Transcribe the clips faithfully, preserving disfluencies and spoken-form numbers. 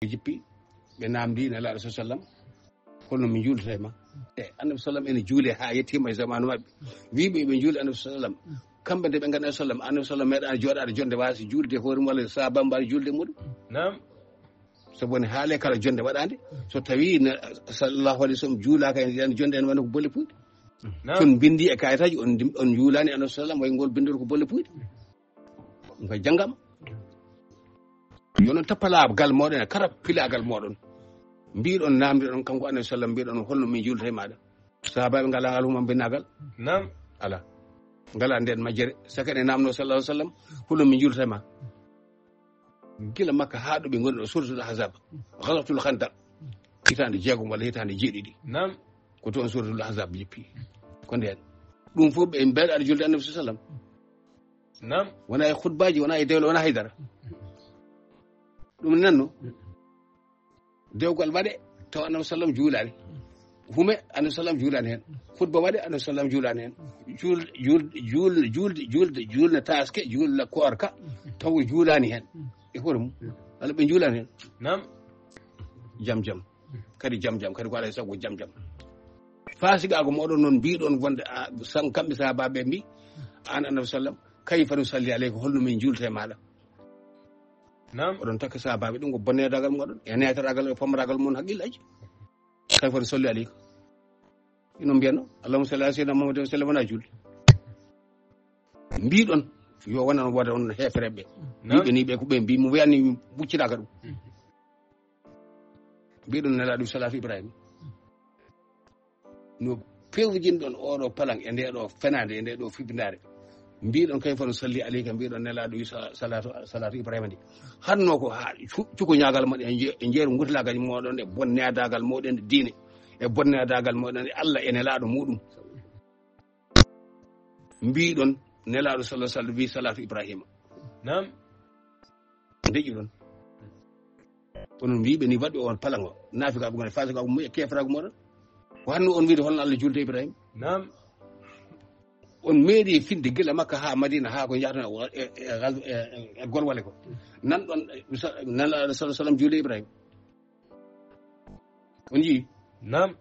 Ɓe jippi, ɓe namdi Nelaaɗo sa sallam, "Holno min juulata e ma?" E Annabi sallam ene juule haa yettiima e zamaanu maɓɓe. Wiiɓe ɓe juuli Annabi sallam. Kamɓe nde ɓe nganndu Annabi sallam, Annabi sallam meeɗaani jooɗaade jonde waasi juulde e hoore mum walla sahaaba mbaɗa juulde e muɗum. Naam. Sabu woni haale kala jonde waɗaande, so tawi ne, sallallahu alayhi wa sallam juulaaka en, yen jonde en wano ko bolle puyɗe. Naam. Ton mbindi e kayitaaji, on ndim-, on juulaani Annabi sallam, way ngol bindol ko bolle puyɗe. Ɗum kay janngam. Yo non tappalaagal mooɗon e kala pilaagal mooɗon. Mbiɗon, namdiɗon kanko Annabi sallam, mbiɗon, "Holno min juulata e maaɗa?" Sahaabaaɓe ngalaa ngal huma binnagal? Naam. Alaa. Ngalaa nden majjere. Saka ene namno sallallahu alayhi wa sallam, "Holno min juulata e ma?" Gila Makka haa ɗo ɓe ngoni ɗo, Suratul Ahzab, Ghazwatul Khandaq, hitaande jeegom walla hitaande jeeɗiɗi. Naam. Ko toon Suratul Ahzab jippi. Ko ndeen. Ɗum fof ɓe mbeɗa aɗa julde Annabi sallam. Naam. Wona e khutbaaji, wona e dewle, wona haydara. Ɗum nanno. Dewgal waɗe, taw Annabi sallam juulaani. Hume, Annabi sallam juulaani heen. Khutba waɗe, Annabi sallam juulaani heen. Juul-, juul-, juul-, juulde, juulde, juulna taaske, juulna koorka, taw juulaani heen. E hoore mum. Walla ɓe juulaani heen. Naam. Jam jam. Kadi jam jam, kadi ko alaa e sago jam jam. Faasigaagu mooɗon noon mbiɗon wonde, a, san-, kamɓe sahaabaaɓe mbi, aan Annabi sallam, "Kayfa nusalli alayka, holno min juulta e maaɗa?" Naam. Oɗon takka sahaabaaɓe, ɗum ko bonneedaagal mooɗon, e neetaraagal, e pommaraagal mon haqqillaaji. "Kayfa nusalli alayka?" Ino mbiyano, "Allahumma salli ala sayyidina Muhammadin wa sallim," wona juulde. Mbiɗon, yo wonan wooda on heefereɓe. Naam. Wiɓe ni ɓe ko ɓe mbi, mo wiyani buccitaaka ɗum. Mbiɗon Nelaaɗo salatu Ibrahima. No pewjinɗon oɗo palan e nde ɗo fenaande, e nde ɗo fibindaare. Mbiɗon, "Kayfa nusalli alayka," mbiɗon Nelaaɗo wi sa-, salatu, salatu Ibrahima ndi. Hanno ko ha cu-, cuko ñaagal moɗon e nje-, e njeeru ngutlagal moɗon e bonneedaagal moɗon e diine, e bonneedaagal moɗon e Allah e Nelaaɗo muɗum. Mbiɗon Nelaaɗo sallallahu alaihi wasallam wi salatu Ibrahima. Naam. Ndeƴƴuɗon. Kono wiɓe ni waɗɓe on palango, naafiqaagu mon, fasiqaagu mon, e keferaagu mon. Ko hanno on wiide holno Allah julde Ibrahima? Naam. On meeɗi finde gila Makka haa Madina, haa ko njahata e, e, e, e, e golwale ko. Nan ɗon, e, sa-, nan Allah sallallahu alaihi wasallam julde Ibrahima. On njii? Naam.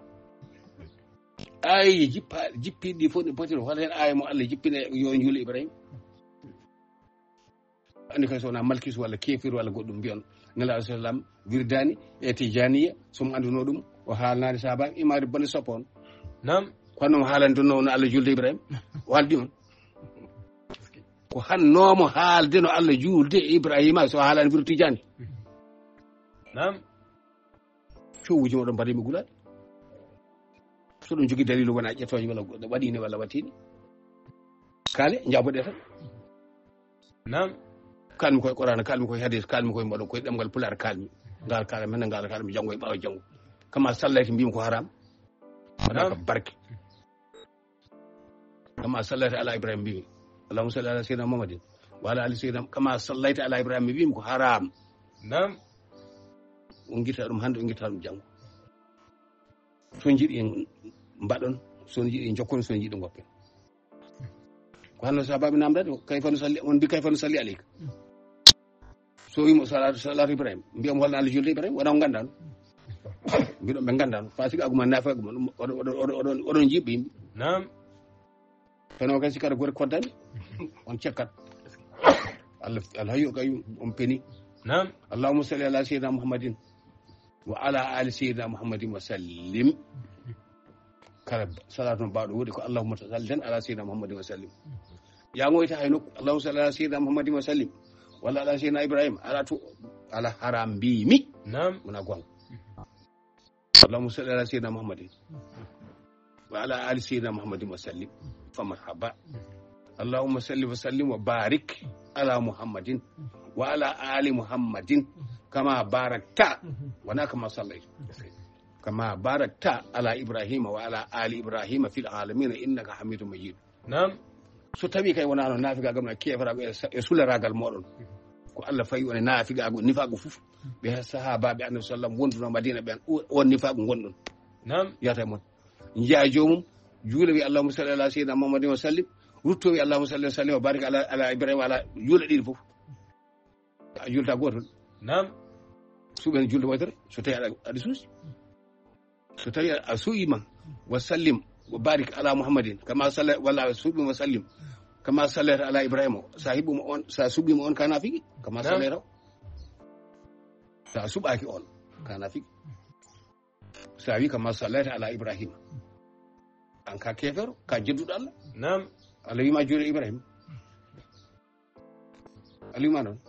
Aaye jippa-, jippiɗi ɗi fof ɗi potiri, hoto heen aaya mo Allah jippine yo en juulu Ibrahima. Anndi kay so wonaa malkis walla keefir walla goɗɗum mbiyon. Nelaaɗo sallam wirdaani e Tijaniya, so mo annduno ɗum, o haalnaani sahaaba, imaade bone soppo on. Naam. Ko hanno mo haalani ɗum no Allah julde Ibrahima? O haaldi on. Ko hanno mo haalde no Allah julde Ibrahima, so haalani wirdu Tijani? Naam. Cowuji moɗon mbaɗi mi gulaɗi. So ɗum jogii dalilu wona ƴettooje walla goɗɗo waɗiini walla waɗtiini. Kaale, njaaboɗe tan. Naam. Kalmi koye Qur'an, kalmi koye hadis, kalmi koye mbaɗo koye ɗemngal Pulaar kalmi. Ngal kaala men, ngal kaala mi janngo e ɓaawo janngo. Kama sallayti mbimi ko haram. Wona ko barke. Kama sallayti ala Ibrahim mbimi. Allahumma salli ala sayyidina Muhammadin. Wa ala ali sayyidina, kama sallayti ala Ibrahim mbimi ko haram. Naam. On ngitta ɗum hannde, on ngitta ɗum janngo. So njiɗi en mbaɗon, so njiɗi en jokkon, so njiɗi ngoppen. Ko hanno sahabaɓe namdade, "Kayfa nusalli?" On mbi, "Kayfa nusalli alayka?" So wimo salatu, salatu Ibrahim, mbiyamo holno Allah julde Ibrahim, wona on gandano. Mbiɗon ɓe gandano, fasiqaagu ma, naafiqaagu ma, ɗum oɗon, oɗon, oɗon, oɗon, oɗon jiɓɓe yimɓe. Naam. Kono kay si kala gore koddani, on cekkat. Allah, Allah hayyo kay on peni. Naam. Allahumma salli ala sayyidina Muhammadin wa ala ali sayyidina Muhammadin wa sallim. Kala salatu no baaɗo woni ko Allahumma salli tan ala sayyidina Muhammadin wa sallim. Ya ngoyta hay nokku, "Allahumma salli ala sayyidina Muhammadin wa sallim," walla "ala sayyidina Ibrahim," ala to, ala haram mbimi. Naam. Wona gonga. "Allahumma salli ala sayyidina Muhammadin wa ala ali sayyidina Muhammadin wa sallim." Fa marhaba. "Allahumma salli wa sallim wa barik ala Muhammadin wa ala ali Muhammadin kama barakta," wona "kama sallaita." "Kama barakta ala Ibrahima wa ala ali Ibrahima fil alamina innaka Hamidum Majid." Naam. So tawi kay wonano naafiqaagu ma, keeferaagu e sa-, e suleraagal moɗon. Ko Allah fayi on e naafiqaagu, nifaagu fof. Ɓe sahaabaaɓe Annabi sallam wonduno Madina ɓen, o, on nifaagu ngonɗon. Naam. Yata e mon. Njiya joomum, juula wi, "Allahumma salli ala sayyidina Muhammadin wa sallim." Rutto wi, "Allahumma salli wa sallim wa barik ala, ala Ibrahim wa ala," juula ɗiɗi fof. A julta gootol. Naam. Suuɓen julde woytere, so tawi aɗa, aɗa suusi. So tawi a suuyi ma, wa sallim, wa barik ala Muhammadin, kama salla-, walla a suuɓi wa sallim, kama sallayta ala Ibrahima. Sa hiɓɓuma on, sa suuɓima on, kana figi, kama Naam. Sallayta. Sa suuɓaki on, kana figi. Sa wi, kama sallayta ala Ibrahima. An ka kefero, ka jedduɗo Allah. Naam. Allah wima juuɗe Ibrahima. Aliou ma noon.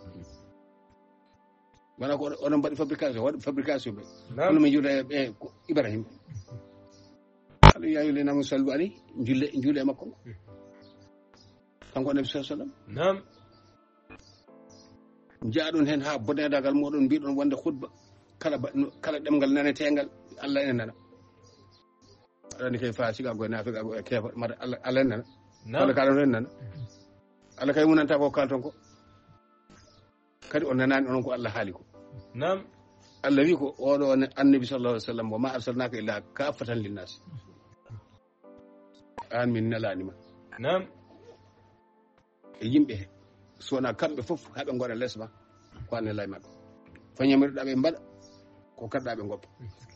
Wona ko oɗon mbaɗi fabrication, waɗi fabrication ɓe. Naam. Kono min juuta e ɓe ko Ibrahima. Aliou yayu le namu sallu ali, julle, julle e makko. Kanko Annabi sallallahu alaihi wasallam. Naam. Jaaɗon hen ha bonedagal moɗon mbiɗon wonde khutba. Kala ba-, no, kala ɗemngal nanetengal, Allah ene nana. Aɗa andi kay fa siga goy nafiga goy kefa, mata Allah, Allah ene nana. Naam. Kala kala no ene nana. Allah kay munanta ko kalton ko. Kadi o nanani onon ko Allah haali ko. Naam. Allah wi ko oɗo ne Annabi sallallahu alaihi wasallam, "Wa ma arsalnaka illa kaffatan linnas." An min nelani ma. Naam. E yimɓe he, so wona kamɓe fof haɓe ngona les ma, ko an nelay maɓɓe. Ko ñamirɗa ɓe mbaɗa, ko kadɗa ɓe ngoppa.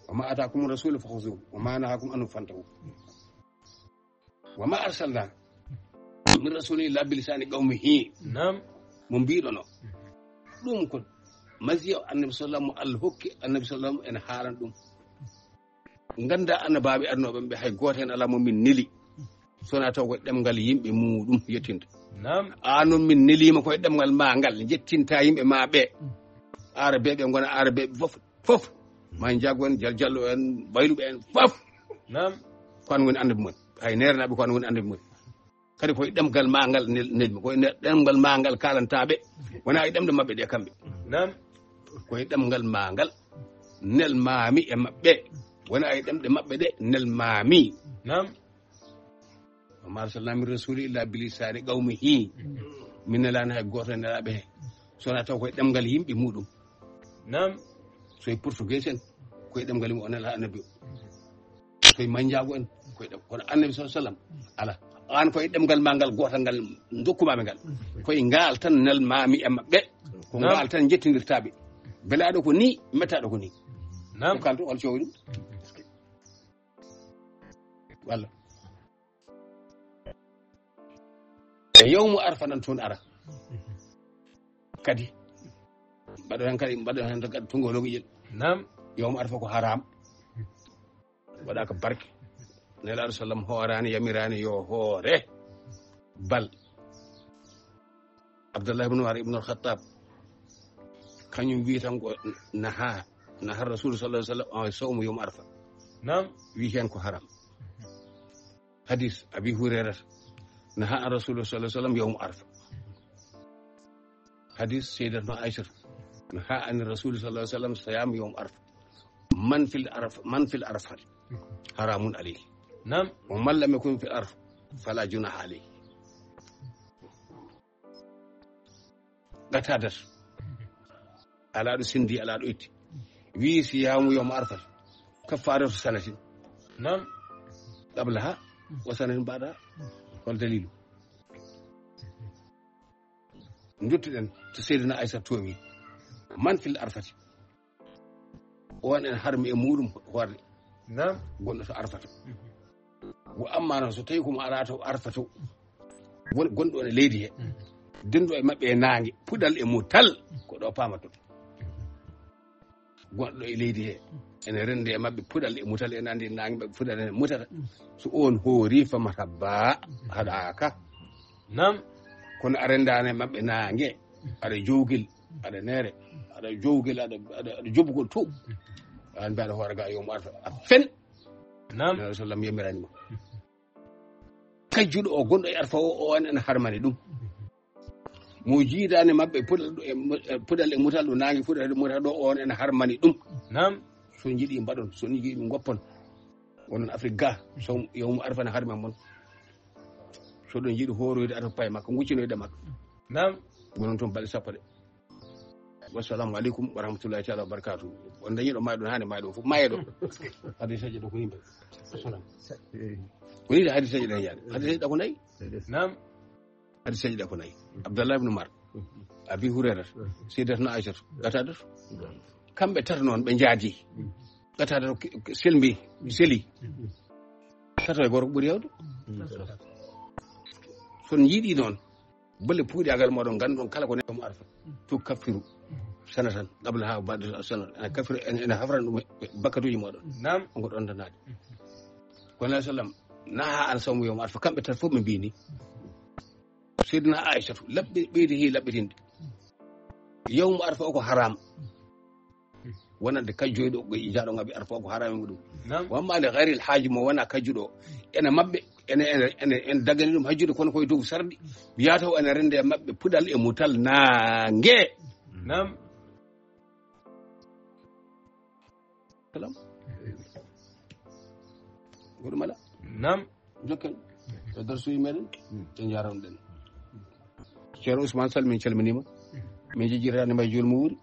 "Wa ma atakum rasulu fa khuzuhu, wa ma nahakum anhu fantahu." Wa ma arsalna min rasulin illa bilisani qawmihi. Naam. Mo mbiɗono. Ɗum ko masiya Annabi sallallahu alaihi wasallam mo Allah hokki, Annabi sallallahu alaihi wasallam ene haalan ɗum. Ganda annabaɓe arnoɓe ɓe hay goto hen ala mo min neli. Sona taw ko ɗemngal yimɓe muɗum yettinta. Naam. An noon min nelima koye ɗemngal ma ngal, jettinta yimɓe ma ɓe. Arabe ɓe gona arabe ɓe fof, fof. Ma Njaago en, Jal Jallo en, Bayluɓe en, fof. Naam. Ko an woni annabi mon. Hay nerenaɓe ko an woni annabi mon. Kadi koye ɗemngal ma ngal nel-, nelmi, koye ne-, ɗemngal ma ngal kalantaɓe. Wona e ɗemɗe maɓɓe ɗe kamɓe. Naam. Koye ɗemngal ma ngal nelmami e maɓɓe. Wona e ɗemɗe maɓɓe ɗe nelmami. Naam. Wa ma arsalna min rasuli illa bilisani qawmihi. Min nelani hay goto e nelaɓe he. Sona taw koye ɗemngal yimɓe muɗum. Naam. So e portugais en, koye ɗemngal yimɓe o nela annabi o. So e manjago en, koye ɗem-, kono Annabi sallallahu alaihi wasallam, ala. An koye ɗemngal ma ngal gotal ngal dokkuma ɓe ngal. Koye ngal tan nelmami e maɓɓe. Ko Naam. Ngal tan jettindirtaɓe. Belaɗo ko ni, mettaɗo ko ni. Naam. Ko kalto wala cowi ɗum. Walla. E yawmu arfa nan toon ara. Kadi. Mbaɗo hen kadi, mbaɗo hen kadi tunngol o ko ƴel. Naam. Yawmu arfa ko haram. Waɗaka barke. Nelaɗo sallam hoorani, yamirani yo hoore. Bal. Abdullah ibn Umar ibn al-Khattab. Kañum wi tan ko naha, naha Rasul sallallahu alaihi wasallam an sawmu yawm arfa. Naam. Wi hen ko haram. Hadis Abi Hurairah. Naha an Rasul sallallahu alaihi wasallam yawm arfa. Hadis Sayyidatuna Aisha. Naha an Rasul sallallahu alaihi wasallam siyam yawm arfa. Man fil arf-, man fil arfat. Haramun alayhi. Naam. Wa man lam yakun fil arf, fala junaha alayhi. Qatadat. Alaɗo sindi, alaɗo itti. Wi siyamu yawm arfat. Kaffaratu sanatin. Naam. Qablaha wa sanatin ba'daha. Wal dalilu. Nduttuɗen to Seydina Aisha towi. Man fil arfati. On en harmi e muɗum hoorde. Naam. Gonɗo to arfata. Wo amma noon so tawi ko mo ara to arfata. Won-, gonɗo on e leydi he. Dendu e maɓɓe e naange. Puɗal e mutal. Ko ɗo pamato. Gonɗo e leydi he. Ene rende e maɓɓe puɗal e mutal, ene andi naange maɓɓe puɗal e mutata. So on hoori fa mahabba haɗaka. Naam. Kono a rendani e maɓɓe naange. Aɗa jowgel, aɗa neere, aɗa jowgel, aɗa, aɗa, aɗa jobugol to. An mbaɗa hoore ga yawm arfa. A fen. Naam. Nabi sallam yamirani ma. Kajjuɗo o gonɗo e arfa o, o on ene harmani ɗum. Mo jiidani maɓɓe puɗal ɗo e mu-, e puɗal e mutal ɗo naange fuɗal e mutal ɗo, on ene harmani ɗum. Naam. So jiɗi mbaɗon, so jiɗi ngoppon. Wonon Afrique ga, so yawmu arfa ne harma mon. So ɗon jiɗi horoyde ata paye makko, guccinoyde makko. Naam. Wonon toon balɗe sappo ɗe. Wassalamu alaikum wa rahmatullahi ta'ala wa barakatuh. On dañi ɗo maayɗo, hande maayɗo fof, maaye ɗo. Hadde saƴƴe ɗo ko yimɓe. Assalam. Ko ni hadde saƴƴe ɗo yaade. Hadde saƴƴe ɗo ko nayi. Naam. Hadde saƴƴe ɗo ko nayi. Abdallah ibn Umar. Abi Hurairah. Sayyidatuna Aisha. Qatadah. Kamɓe tato noon ɓe njaadi. Ɓe tato selmbi, seli. Tato e gooto ko ɓuri heewde. Son njiiɗi noon, bolle puuɗi agal mooɗon, ngannduɗon kala ko neɗɗo mo arfa. To kaffiru. Sana tan, qabla ha baɗde sana. Ene kaffiru, ene, ene hafran ɗum bakkatuuji mooɗon. Naam. On ko ɗon tan naati. Kono alayhi salam, naha an sawmu yawm arfa, kamɓe tato fof ɓe mbiyi ni. Seydina Aysatu, laɓɓi, ɓeydi hi laɓɓitinde. Yawmu arfa o ko haram. Wonande kajjoyɗo, ko jaaɗo ngaɓi arfa o ko haram e muɗum. Naam. Wa amma li ghayril haaji mo wona kajjuɗo. Ene maɓɓe, ene, ene, ene, ene dagani ɗum hajjude kono koye dow sarɗi. Wiya taw ene rende e maɓɓe puɗal e mutal naange. Naam. Salam. Goɗɗum ala. Naam. Jokken. E darsuuji meɗen. En njaarano ɗen. Ceerno Ousmane Sall, min calminima. Min jejjirani ma e juul mo wuuri.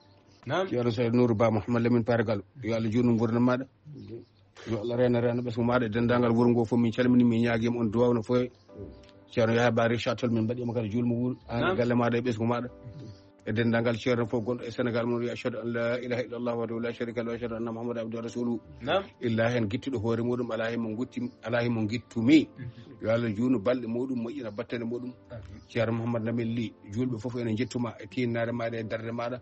Naam. Ceerno Seydou Nourou Ba Mouhamed Lamine Pare Gallo. Yo Allah juutnu nguurndam maɗa. Yo Allah reena, reena ɓesngu maɗa e denndaangal wuro ngo fof. Min calmini, min ñaagima on duwaw no foye. Ceerno Yahya Ba Richard Toll, min mbaɗima kadi juul mo wuuri. An e Naam. galle maɗa e ɓesngu maɗa. E denndaangal ceerno fof gonɗo e Sénégal, mo wiya: "Ashhadu an la ilaha illallah wahdahu la sharika lahu, wa ashhadu anna Muhammadan abduhu wa rasuluhu." Naam. Illa heen gittuɗo hoore muɗum, alaa heen mo gutti, alaa heen mo gittumi. Yo Allah juutnu balɗe muɗum, moƴƴina battane muɗum. Ceerno Mouhamed Lamine Ly, juulɓe fof ene njettuma e tiinnaare maɗa, e darde maɗa,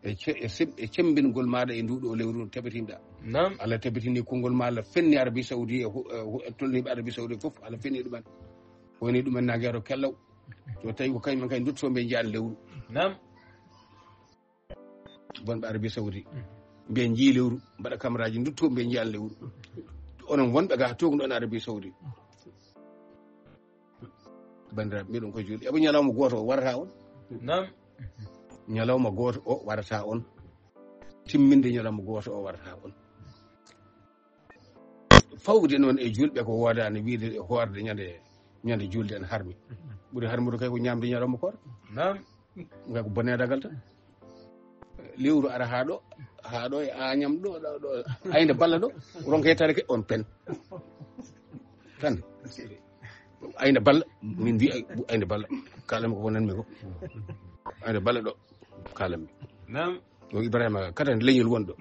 e ce-, e sem-, e cembingol maɗa e nduɗo lewru tabitinɗa. Naam. Allah tabitini konngol ma, Allah fenni Arabie Saoudi e hu-, e hu-, e tolniiɓe Arabie Saoudi fof, Allah fenni ɗumen. Woni ɗumen nageero kellaw. So tawi ko kañum en kadi dutto mbe njiyan lewru. Naam. Wonɓe Arabie Saoudi. Mbe njii lewru, mbaɗa kamraaji, dutto mbe njiyan lewru. Onon wonɓe ga toon ɗon Arabie Saoudi. Banndiraaɓe, mbiɗon ko juulɓe. Ebo ñalawma gooto o warata on. Naam. Ñalawma gooto o warata on. Timminde ñalawma gooto o warata on. Fawde noon e juulɓe ko woodaani wiide e hoorde ñande, ñande juulde en harmi. Ɓuri harmude kay ko ñaamde ñalawma koor. Naam. Nga ko bonedagal tan. Lewru ara haa ɗo, haa ɗo e Añam ɗo, ɗo, ɗo, aynde balla ɗo, ronka yettaade ke on pen. Tan. Aynde balla, min mbi ay-, aynde balla. Kaalam ko wonanmi ko. Aynde balla ɗo, kaalam mi. Naam. Ɗo Ibrahima, kata leñol wonɗo.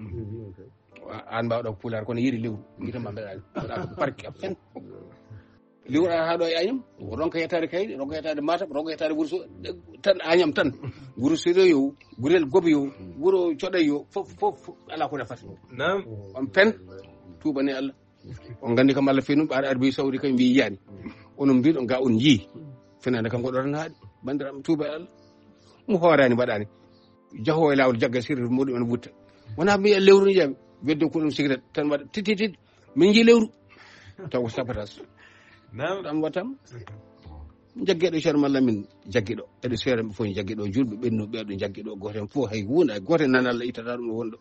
An mbawɗo ko pulaar, kono yeru lewru. Gita ma mbeɗa. Wala ko parki a fen. Lewru ara haa ɗo e Añam, ronka yettaade Kaydi, ronka yettaade Matam, ronka yettaade Wurso, tan Añam tan. Wurso yo, Gurel Gobe yo, wuro Coɗay yo, fof, fof, fof, ala ko nafata. Naam. On pen, tuubani Allah. On nganndi kam Allah fenum, ɓaade Arabie Saoudi kay mbi yiyaani. Onon mbiɗon ga on njii. Fenande kam ko ɗoran haaɗi. Banndiraaɓe, tuuba e Allah. Mo hooraani mbaɗaani. Jaho e laawol jagga sirri muɗum en wutta. Wona mbiya lewru ni jaami. Wedde ko ɗum sigaret tan waɗa tit, tit, tit. Min njii lewru. Taw ko sapatas. Naam. Ɗam watam. Jaggeɗo Ceerno Malla min jaggiɗo. Eɗo seere ɓe fof jaggiɗo. Julɓe ɓennuɓe ɓe ɗo jaggiɗo. Gooto heen fof hay huunde, hay gooto heen nan Allah itata ɗum no wonɗo.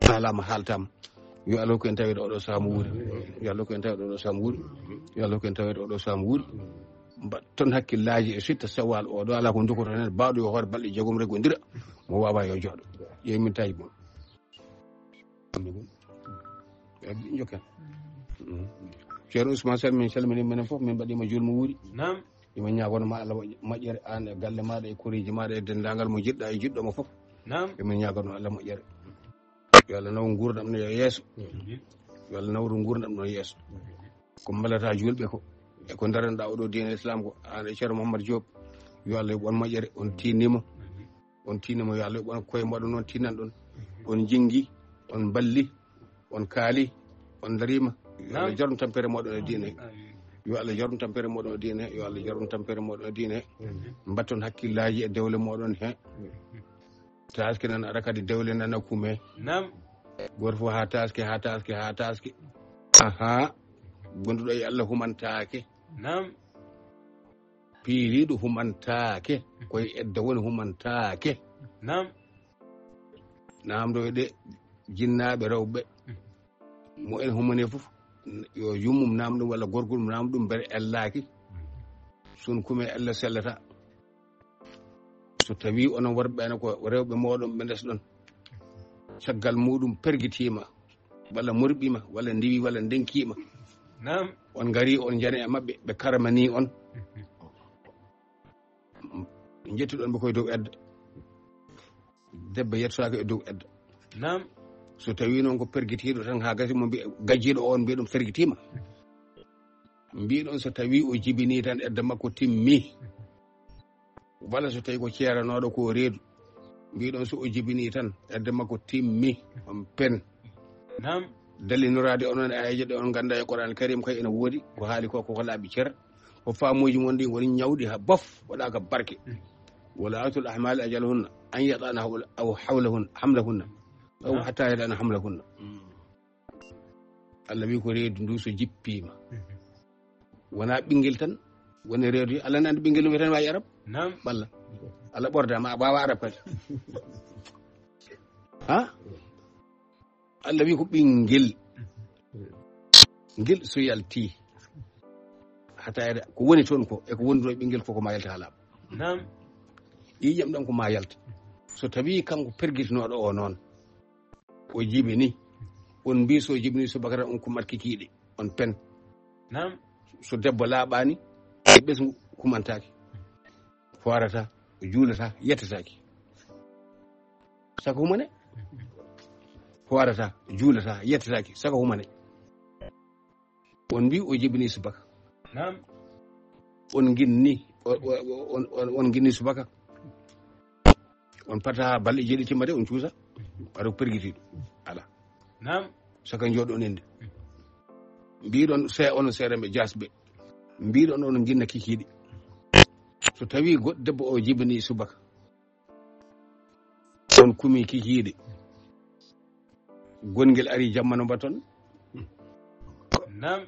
Haalama haaltama. Yo Allah ko en tawi ɗo ɗo saamu wuuri. Yo Allah ko en tawi ɗo ɗo saamu wuuri. Yo Allah ko en tawi ɗo ɗo saamu wuuri. Mbaɗ ton hakkillaaji e sitta sawal o ɗo ala ko ndukoto heen. Bawɗo yo hoore balɗe jeegom regondira. Mo wawa yo jooɗo. Yemin taji mon. Jokken. Mm. Ceerno Ousmane Sall, min calmini menen fof, min mbaɗima juul mo wuuri. Naam. Imo ñaagono ma Allah moƴƴere, an e galle maɗa, e koreji maɗa, e denndaangal mo jiɗɗa, e jiɗɗo mo fof. Naam. Emin ñaagono Allah moƴƴere. Yo Allah naw nguurndam no yeeso. Yo Allah nawru nguurndam no yeeso. Ko mballata julɓe ko, e ko ndaranɗa oɗo diine Islam ko, an e Ceerno Mouhammad Diop, yo Allah yoɓ on moƴƴere, on tinnima. On tinnima, yo Allah yoɓ on koye moɗon, on tinnan ɗon. On jingi, on mballi, on kaali, on darima. Yo Allah Naam. Jarnu tampere moɗon e diine. Amin. Yo Allah jarnu tampere moɗon e diine. Yo Allah jarnu tampere moɗon e diine. Mbatton hakkillaji e dewle moɗon he. Taske nan ara kadi dewle nana kume. Naam. Goto fof ha taske, ha taske, ha taske. Aha. Gonduɗo e Allah humantake. Naam. Piiriɗo humantake. Koye edda woni humantake. Naam. Namdo e ɗe jinnaɓe rewɓe. Mo en humane fof, yo yummum nam ɗum walla gorgol mum nam ɗum, mbele ellaaki. Sun kume ella sellata. So tawi onon worɓe ɓe ko rewɓe moɗon ɓe ndesɗon, caggal muɗum pergitiima, walla morɓiima, walla ndiwi, walla ndenkiima. Naam. On ngari, on njani e maɓɓe, ɓe karamani on. Jettuɗon ɓe koye dow edda. Debbo yettotaake e dow edda. Naam. So tawii noon ko pergitiiɗo tan, haa gasi mo mbi-, gajjiiɗo o on mbiya ɗum pergitiima. Mbiɗon so tawii o jibinii tan edda makko timmi. Walla so tawii ko ceeranooɗo ko reedu. Mbiɗon so o jibinii tan edda makko timmi. On pen. Naam. Dalinoraade onon e aayeeje ɗe on ngannda e Qur'aan Kariim kay ina woodi. Ko haali ko, ko laaɓi cer. Ko faamuuji mon ɗi woni ñawɗi haa bof, waɗaaka barke. Wala atul ahmaali ajalahunna an yadana hawla-, aw hawlahun-, hamlahunna. Aw Naam. Hatta yadana hamlahunna. Mm. Allah wi ko reedu ndu so jippiima. Wona ɓinngel tan, woni reedu, Allah nani ɓinngel ɗum tan waawi arab. Naam. Balla. Allah ɓorda ma, a waawa arab kadi. Ha? Allah wi ko ɓinngel. Ngel so yalti. Hatta yada ko woni toon ko, e ko woni ɗo e ɓinngel ko, ko ma yalta haa laaɓa. Naam. Ƴiiƴam ɗam ko ma yalta. So tawii kanko pergitinooɗo o noon, o jibini, on mbii so jibini subaka tan on kumat kikiiɗe, on pen. Naam. So debbo laaɓaani, e ɓesngu humantaake. Foorata, juulata, yettataake. Saka humane? Foorata, juulata, yettataake. Saka humane? On mbii o jibini subaka. Naam. On nginni, o-, o-, on, on, on nginni subaka. On pata balɗe jeeɗi timma de, on cuusa. Aɗa pergiti. Ala. Naam. Saka jooɗo on ende. Mbiɗon se-, on seeɗa ɓe jasɓe. Mbiɗon on nginna kikiiɗe. So tawii goɗɗo debbo o jibini subaka. On kumi kikiiɗe. Gongel ari jamma no mbaton. Naam.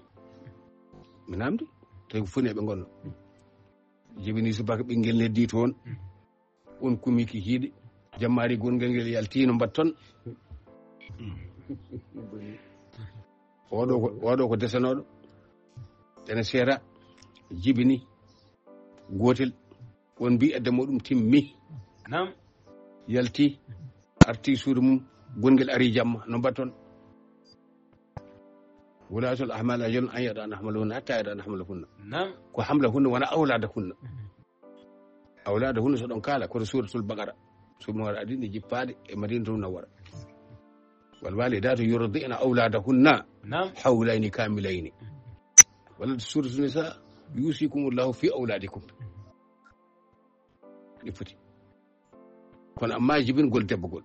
Mi namdi. Tawi ko fune ɓe ngonno. Jibini subaka ɓinngel neddi toon. On kumi kikiiɗe. Jammaari gongel ngel yalti no mbatton. Oɗo ko, oɗo ko desanooɗo. Ene seera. Jibini. Gootel. On mbi edda muɗum timmi. Naam. Yalti, arti suudu mum, gongel ari jamma, no mbatton? Wulatul ahmal ajalun an yadana hamlahunna hatta yadana hamlahunna. Naam. Ko hamlahunna wona awladahunna. Awladahunna so ɗon kaala, koto Suuratul Baqara. Suura Mawar adini jippaade e Madinatul Munawwara. Wal walidatu yurdi'na awladahunna Naam. Hawlayni kamilayni. Walla Suuratul Nisa, yusikumullahu fi awladikum. Ɗi foti. Kono amma jibingol debbo gol.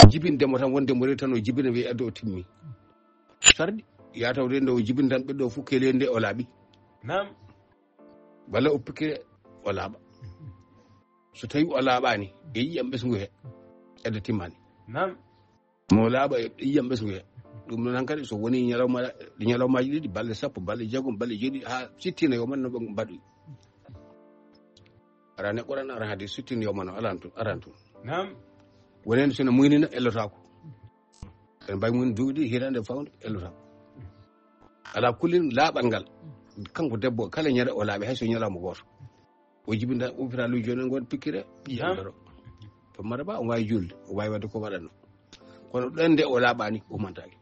Jibinde mo tan wonde mo rewi tan o jibina wiya addo o timmi. Sarɗi, yaa taw de nde o jibini tan ɓiɗɗo o fof keeli nde o laaɓi. Naam. Walla o pikkire o laaɓa. So tawi o laaɓaani, e ƴiƴam ɓesngu he, edda timmaani. Naam. Mo laaɓa e ƴiƴam ɓesngu he. Ɗum noon hankadi so woni ñalawma, ñalawmaaji ɗiɗi, balɗe sappo, balɗe jeegom, balɗe jeeɗiɗi, haa sittina yo man no ɓe mbaɗi. Ara ne Qur'an, ara hadis, sittina yo man o alan tun, aran tun. Naam. Wonen so no muynina, ellotaako. En mbay mun duuɗi, hirande fawde, ellotaako. Ala kullin laaɓal ngal. Kanko debbo, kala ñande o laaɓi, hay so ñalawma gooto. O jibinta, o ummita luuji jooni, ngon pikkire, ƴiƴam Naam. daro. To mara ba, o waawi julde, o waawi waɗde ko waɗanno. Kono ɗon nde o laaɓaani, o mantaaki.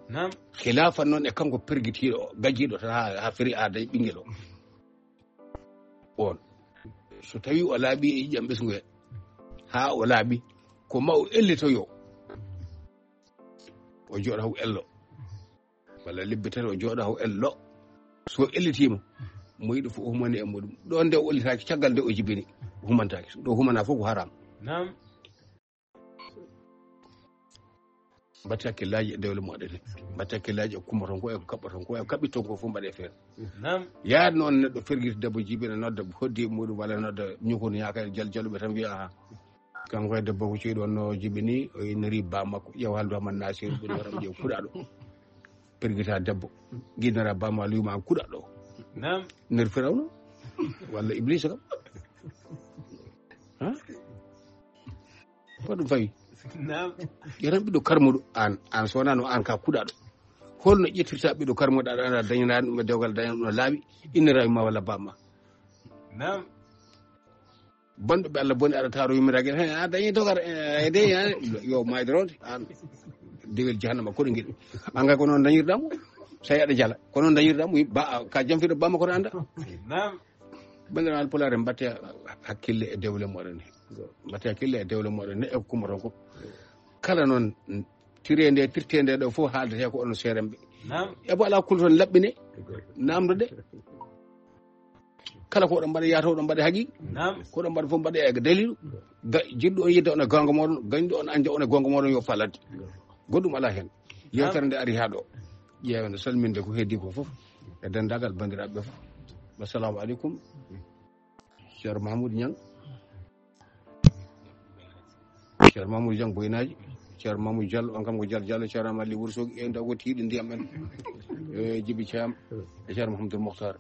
Naam. Khilafan noon e kanko pergitiiɗo o, gajjiiɗo tan haa, haa feri haa dañi ɓinngel o. On. So tawi o laaɓi e ƴiƴam ɓesngu he, haa o laaɓi, ko ma o ellitoyo. O jooɗa o ello. Walla lebbi tati o jooɗa o ello. So ellitiima, mo yiɗi fof o humani e muɗum. Ɗo nde o ellitaaki, caggal nde o jibini, o humantaaki. Ɗo humana fof ko haram. Naam. Mbaɗte hakkillaaji e dewle moɗon he. Mbaɗte hakkillaaji e kummoton ko, e ko kaɓɓoton ko, e ko kaɓɓitton ko fof mbaɗe feere. Naam. Yaade noon neɗɗo fergiti debbo jibina nodda hoddi e muɗum walla nodda ñukon yaaka e jal jaluɓe tan wiya, "Aha. Kanko e debbo ko ceeɗu on no jibini, o inniri ba makko, ƴeew haaldu Hamad Nasir, ɓuri waɗa ƴeew kuɗaɗo." Pergita debbo, ginnara ba ma liuma an kuɗaɗo. Naam. Nder Firawna, walla Iblisa kam. Ha? Ko ɗum fawi? Naam. Yeran ɓiɗɗo karmuɗo an, an so wonano an ka kuɗaɗo. Holno ƴettirta ɓiɗɗo karmuɗo aɗa, aɗa dañana ɗum e dewgal dañana ɗum no laaɓi, innira ma walla bamma. Naam. Banɗo ɓe Allah boni aɗa taro yummiragal, he, a dañi dogar, e, e de, e, yo maayde ronde, an dewel jahannama koɗo ngiɗo. An kay ko noon dañirɗamo, so aɗa jala, ko noon dañirɗamo, ba, ka jamfiɗo bamma koto anda. Naam. Banndiraaɓe Pulaar en, mbaɗte hakkille e dewle moɗon he. Mbaɗte hakkille e dewle moɗon he, e ko kummoton ko. Kala noon tiree nde tirtee nde ɗo fof haaldetee ko onon seeremɓe. Ebo alaa kul toon laɓɓine namdo de. Kala ko oɗon mbaɗa yaata oɗon mbaɗa haqiiqa. Ko oɗon mbaɗa fof mbaɗa e dalilu. Jiɗɗo on yidde on e goonga mooɗon, gañɗo on anja on e goonga mooɗon yo falat. Goɗɗum alaa heen. Yewtere nde ari haa ɗo. Ƴeewen salminde ko heddi ko fof e denndaangal banndiraaɓe ɓe fof. Wassalamu aleykum. Ceerno Mahmoud Niang. Ceerno Mamoudou Dieng Boynaji. Ceerno Mamoudou Diallo, on kam ko Diallo Diallo, Ceerno Amali Wursogi e ndaw ko tiiɗi ndiyam en. E Jibi Thiam e Ceerno Mahamadou Mokhtar.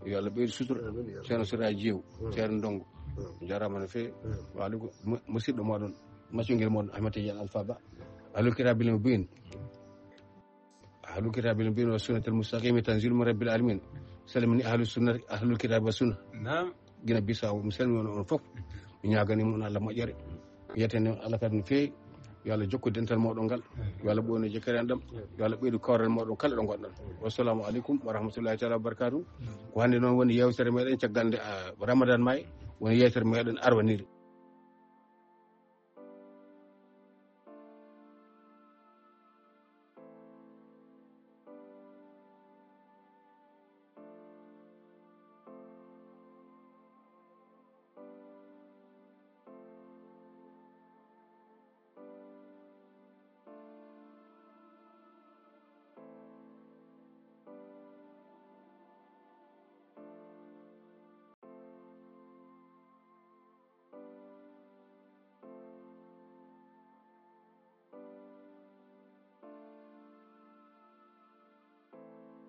Yo Allah ɓeydu sutura. Ceerno Sira Jeew. Ceerno Ndongo. Jarama no feewi. Waaleykum. Musidɗo moɗon, maccungel moɗon Ahmed Tidiane Alpha Ba. Alukirabil mo bin. Ahlul kitabi no mbino sunnatul mustaqimi tanzilu min rabbil alamin. Salimini ahlus sunnati ahlul kitabi wa sunna. Gina bisa mi salmi on on fof. Mi ñaagani mon Allah moƴƴere. Yetani on Allah kadi no feewi. Yo Allah jokku dental moɗon ngal. Yo Allah ɓoyno jekkere en ɗam. Yo Allah ɓeydu kawral moɗon kala ɗo gonɗon. Wassalamu aleykum wa rahmatullahi taala wa barakatuh. Ko hannde noon woni yewtere meɗen caggal nde ramadan may woni yewtere meɗen arwanire.